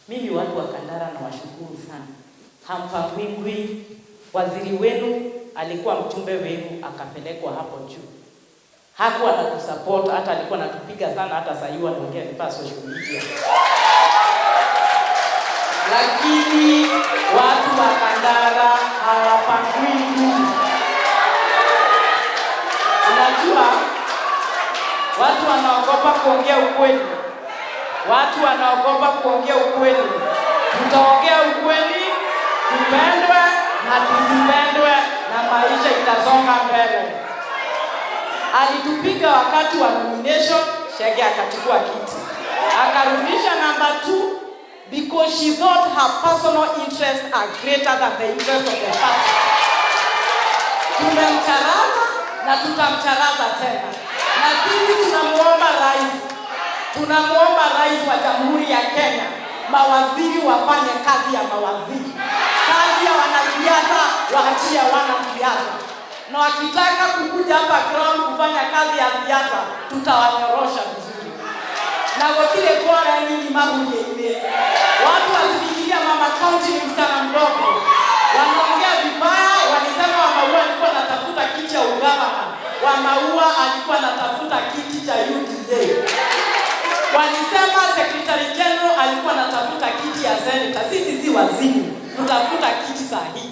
Mimi watu wa Kandara nawashukuru sana. Hampangwingwi, waziri wenu alikuwa mjumbe wenu akapelekwa hapo juu. Hakuwa anatusupport, hata alikuwa anatupiga sana, hata sasa hivi wanaongea vibaya social media. Lakini watu wa Kandara hawapangwingwi. Unajua, watu wanaogopa kuongea ukweli. Watu wanaogopa kuongea ukweli. Tutaongea ukweli, tupendwe na tusipendwe, na maisha itasonga mbele. Alitupiga wakati wa nomination, Chege akachukua kiti, akarudisha number 2 because she thought her personal interests are greater than the interest of the party. Tumemcharaza na tutamcharaza tena, na sisi tunamuomba rais, tunamuomba rais wa Jamhuri ya Kenya, mawaziri wafanye kazi ya mawaziri, kazi ya wanasiasa waachie wanasiasa, na wakitaka kukuja hapa ground kufanya kazi ya siasa tutawanyorosha vizuri. Na gotire kwara nini mahurie, watu wasifikiria mama county ni msichana mdogo. Wanaongea vibaya, walisema Wamaua alikuwa anatafuta kiti cha ugavana, Wamaua alikuwa anatafuta kiti cha UDA. Walisema Secretary General alikuwa anatafuta kiti ya senator. Sisi si wazimu, tutafuta kiti sahihi.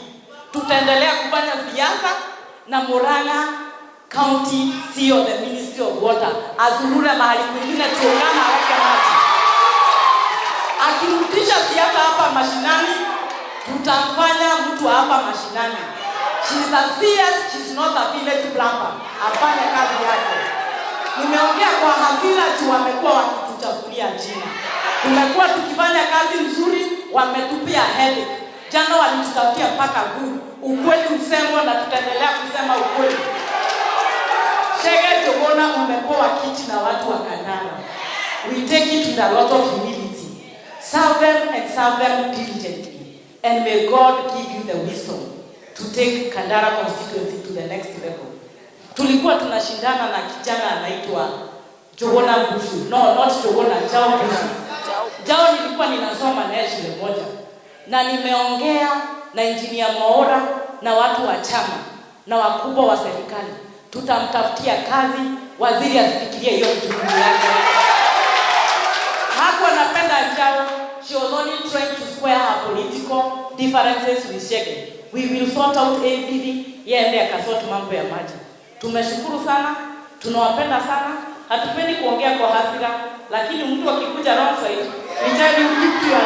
Tutaendelea kufanya siasa na Murang'a County sio the Ministry of Water. Azurure mahali kwingine, tuungana aweke maji. Akirudisha siasa hapa mashinani, tutamfanya mtu hapa mashinani. She is a CS, she is not a village plumber. Afanye kazi yake. Nimeongea kwa hasira juu wamekuwa wakituchafulia jina. Tumekuwa tukifanya kazi nzuri, wametupia headache. Jana walitutafutia mpaka guru. Ukweli usemwe na tutaendelea kusema ukweli. Chege Njuguna, umepewa kiti na watu wa Kandara. We take it with a lot of humility. Serve them and serve them diligently. And may God give you the wisdom to take Kandara constituency to the next level. Tulikuwa tunashindana na kijana anaitwa Njuguna Mbushu. No, not Njuguna, Njau Mbushu. Njau nilikuwa ninasoma naye shule moja. Na nimeongea na Engineer Mwaura na watu wa chama na wakubwa wa serikali. Tutamtafutia kazi, waziri asifikirie hiyo jukumu yake. Hakuwa anapenda Njau. She was only trying to square her political differences with Chege. We will sort out everything. Yeye ndiye akasort mambo ya maji. Tumeshukuru sana, tunawapenda sana. Hatupendi kuongea kwa hasira, lakini mtu akikuja wrong side, we tell you keep to your